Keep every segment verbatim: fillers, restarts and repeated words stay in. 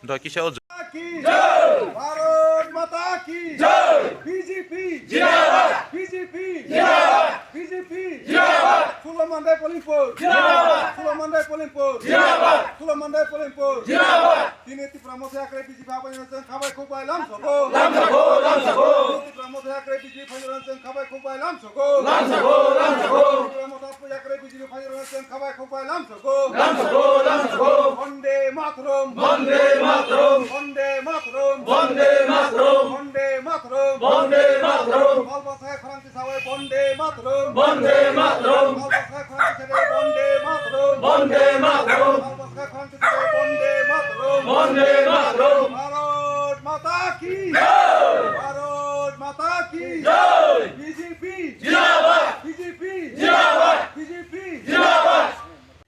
Da kisa o Ki jai! Bharat Mata ki jai! B J P jindabad! B J P jindabad! B J P jindabad! Phula Mandai Police Force jindabad! Phula Mandai Police Force jindabad! Phula Mandai Police Force jindabad! Tini Tipra Motha Yakre B J P habai chwng khabai khukbai lam soko. Lam soko, lam soko. Tini Tipra Motha Yakre B J P habai chwng khabai khukbai lam soko. Lam soko, lam soko. Tipra Motha Yakre B J P habai chwng khabai khukbai lam soko. Lam soko, lam soko. Bande Mataram. Bande Mataram. Bande Mataram. Bande Mataram. Bande Mataram. Bande Mataram. Balbasai khorang tisawai Bande Mataram. Bande Mataram. Balbasai khorang tisawai Bande Mataram. Bande Mataram. Balbasai khorang tisawai Bande Mataram. Bande Mataram. Bharat Mata ki jai! Bharat Mata ki jai! B J P jindabad! B J P jindabad! B J P jindabad!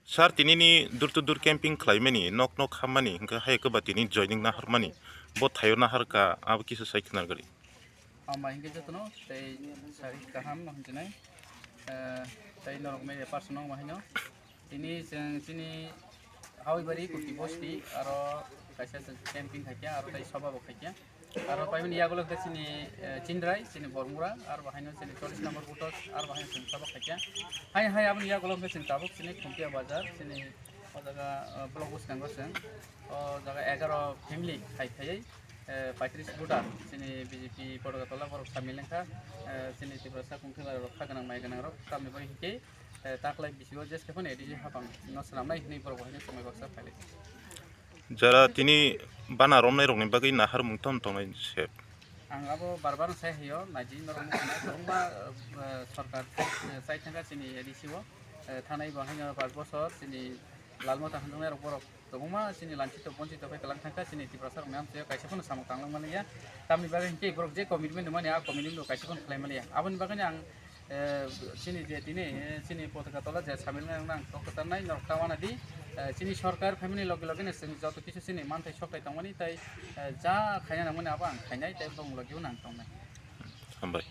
Sir, tinini door to door camping khlaimani, nok nok hammani, hwnkhe hai kwba tini joining naharmani, bo thaio naharkha, abo kisa sai khna gari. Hambai hwnkhe jotono, tei sari kaham no hwnjinai, eh, tei norok media person no ma haino. Tini chwng chini Hawibari Kuti Bosti, aro kaisa chwng camping khaikha, aro tei soba bo khaikha. Aro paimani yagulo khe chini, eh, Chindrai, chini Bormura, aro bahaino chini chollish number buthos, aro bahaino chini tabuk khaikha. Hai, hai, aboni yagulo khe chini tabuk chini Khumpiya Bazar, chini o jaga, eh, block bwskango chwng. O jaga egaro family khai khaiwi, eh, paitris voter, chini B J P Kotoka tola borok samil wngkha, eh, chini Tiprasa kungthai rok kha gwnang mai gwnang rok, tamni bai hinkhe, eh, taklai bisingo jeske phano A D C hapang no swnamnai hinwi borok bo haino swmai baksa phailai. Jara tini bana romnai rokni bagwi naharmung tong tongnai se. Ang abo bar bar sai hayo, naidi norok mukha nai, kwbangma, eh, sorkar, eh, chai thangkha chini A D C o, eh, thanai bo haino pach bochor chini Lalmata hamjaknai rok borok kwbangma chini lanchito bonchito khe kwlang thangkha chini Tiprasa rokni amchoi kaisa phano samung tanglang maliya. Tamni bagwi hinkhe borok je commitment rwmani a commitment bo kaisa phano khlai maliya. Aboni bagwino ang Eh, chini je tini, eh, chini Potaka tola je samil wngna ang kok kwcharnai norok ta wana di, eh, chini sorkar phaimani loge loge no chwng joto kisu chini manthai soklai tongmani tei, eh, ja khaina nangmani abo ang khainai tei bong loge o nang tongnai. Hambai.